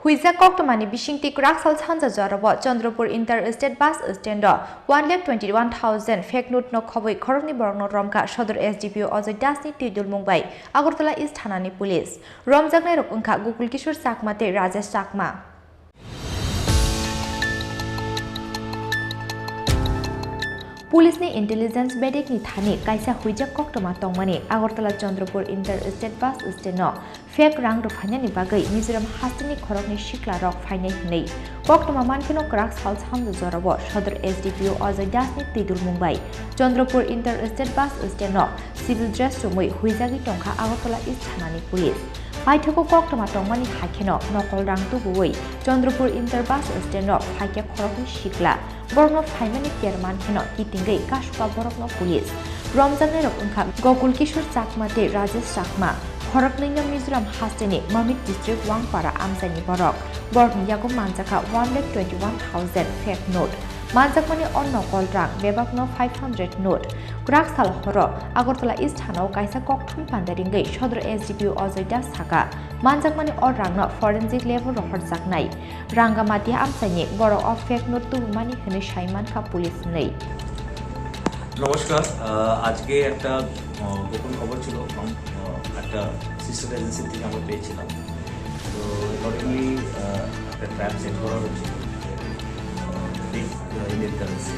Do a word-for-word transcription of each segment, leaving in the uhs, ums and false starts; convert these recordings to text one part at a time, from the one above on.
Huijak koktwmani bisingtwi kwrak sal sanja jorao Chandrapur Inter State Bus Stand o one lakh twenty-one thousand fake note no khobwi khoroknwi borokno romkha Sodor S D P O Ajoy Das ni twidulmung bai Agartala East Thana ni police. Romjaknai rok wngkha Gokul Kishore Chakma tei Rajesh Chakma. Police ni intelligence bedek ni thani kaisa huijak koktwma tongmani Agartala Chandrapur Inter State Bus Stand no fake rang rwphainani bagwi Mizoram hasteni khoroknwi sikla rok phainai hwnwi koktwma mankheno kwrak sal sanja jorao Sodor S D P O Ajoy Das ni twidulmung bai Chandrapur Inter State Bus Stand no civil dress chumui huijagwi tongkha Agartala East Thana ni police. Paithago koktwma tongmani hai kheno nokol rang tubuwi Chandrapur Inter Bus Stand o phaikha khoroknwi sikla. Borokno phaimani ter man kheno kitingwi kasuka borokno police. Romjaknairok wngkha Gokul Kishore Chakma tei Rajesh Chakma. Khoroknwino Mizoram hasteni Mamit district Wangpara amchaini borok. Borokni yago manjakha one lakh twenty-one thousand fake note. Manjakmani o nokol rang bebakno five hundred note. Kwrak sal horo Agartala East Thana-o kaisa kokthum panda ringwi Sodor S D P O Ajoy Das saka, manjakmani o rangno forensic lab-o rohorjaknai. Rangamati amchaini borok o fake note tubumani hwnwi sai mankha police hwnwi. নমস্কার। আহ, আজকে একটা, আহ, গোপন খবর ছিল, আহ, একটা sister agency থেকে আমরা পেয়েছিলাম। তো অ্যাকর্ডিংলি, আহ, একটা ট্র্যাপ সেট করা হয়েছিল। আহ, বিগ, আহ, ইন্ডিয়ান কারেন্সি।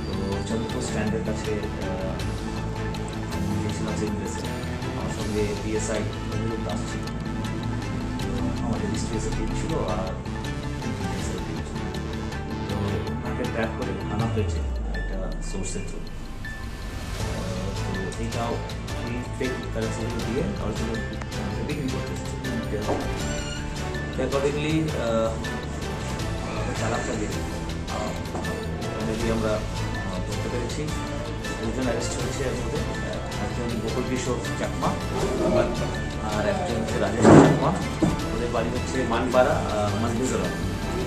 তো চন্দ্রপুর স্ট্যান্ডের কাছে, আহ, গেছিলাম সিভিল ড্রেসে। আমার সঙ্গে পিএসআই নজরুল দাস ছিল। তো আমাদের ডিস্ট্রিক্ট এসএসপি ছিল আর তো ওনাকে ট্র্যাপ করে আনা হয়েছে একটা সোর্সের থ্রু। তো এইটাও এই ফেক কারেন্সিগুলো দিয়ে অরিজিনাল বিক্রি করতেছে। অ্যাকর্ডিংলি চালাকটা দিয়ে অলরেডি আমরা আহ, ধরতে পেরেছি। দুজন অ্যারেস্ট হয়েছে এর মধ্যে। আহ, একজন গোকুল কিশোর চাকমা আর একজন হচ্ছে রাজেশ চাকমা। ওদের বাড়ি হচ্ছে মানপাড়া, আহ, মানভুজরা।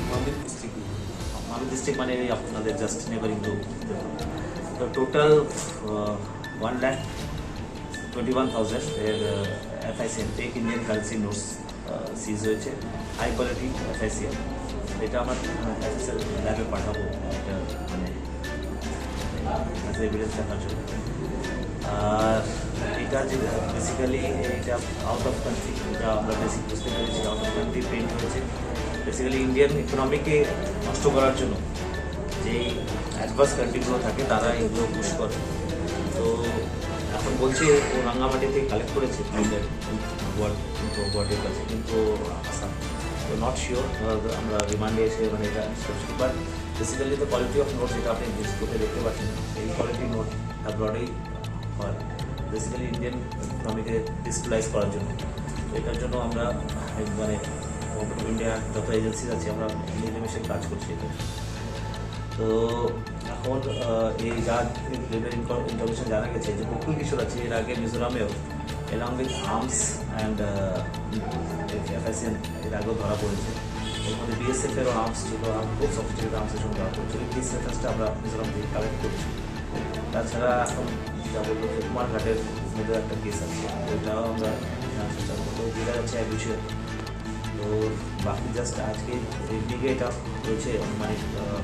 মালদা ডিস্ট্রিক্ট মানে এই আপনাদের জাস্ট নেবারিং টু। তো total one lakh twenty one thousand এর FICM, fake Indian currency notes seize হয়েছে। হাই কোয়ালিটি এফআইসিএম, এটা আমার এফএসএল ল্যাবে পাঠাবো একটা মানে অ্যাজ এভিডেন্স দেখার জন্য। আর এটা যে বেসিক্যালি এটা আউট অফ কান্ট্রি, এটা আমরা বেসিক বুঝতে পেরেছি, আউট অফ কান্ট্রি প্রিন্ট হয়েছে। বেসিক্যালি ইন্ডিয়ান ইকোনমিকে নষ্ট করার জন্য যেই অ্যাডভান্স কান্ট্রিগুলো থাকে, তারা এগুলো পুশ করে। তো এখন বলছে ও রাঙ্গামাটি থেকে কালেক্ট করেছে, গোয়ার গোয়াহাটির কাছে, কিন্তু আসাম। তো নট শিওর, আমরা রিমান্ডে এসে মানে এটা ডিসকাস করি। বাট বেসিক্যালি তো কোয়ালিটি অফ নোট যেটা আপনি চোখে দেখতে পাচ্ছেন, এই কোয়ালিটি নোট অ্যাব্রডেই হয়, বেসিক্যালি ইন্ডিয়ান ইকোনমিকে ডিস্টেবিলাইজ করার জন্য। তো এটার জন্য আমরা মানে গভর্নমেন্ট অফ ইন্ডিয়া যত এজেন্সি আছে, আমরা মিলেমিশে কাজ করছি এটা। তো এখন আহ, এই যা লেটার ইনফরমেশন জানা গেছে যে বকুল কিশোর আছে, এর আগে মিজোরামেও এলং উইথ আর্মস অ্যান্ড এফআইসিএম এর আগেও ধরা পড়েছে। এর মধ্যে বিএসএফ এর আর্মস ছিল, আর খুব সফিস্টিকেটেড আর্মস এর সঙ্গে ধরা পড়েছিল। এই কেস রেফারেন্সটা আমরা মিজোরাম থেকে কালেক্ট করছি। তাছাড়া এখন যা বললো যে কুমারঘাটের মধ্যে একটা কেস আছে, ওইটাও আমরা জানার চেষ্টা করবো। তো বোঝা যাচ্ছে এক বিষয়ে। তো বাকি জাস্ট আজকে এদিকে এটা হয়েছে, মানে আহ,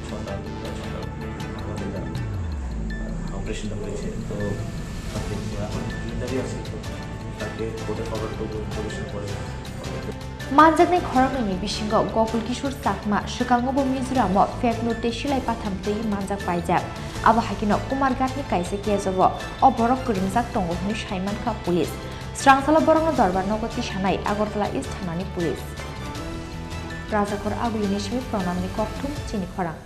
ছটা, প্রায় ছটা আমাদের অপারেশনটা হয়েছে। তো কালকে এখন প্রিলিমিনারি আছে, তো কালকে কোর্টে ফরওয়ার্ড করবো, ইনফরমেশন পরে। Manjaknai khoroknwini bisingo Gokul Kishore Chakma, swkango bo Mizoramo fake note tei silai patham twi manjak paijak. Abo hai kheno Kumarghatni kaisa case-o bo o borok kwrwngjak tongo hwnwi sai mankha police. Srangsalo borokno dorbar nogo tisanai Agartala East Thanani police. Rajakor Agulini simi Pranamni kokthum chini khorang.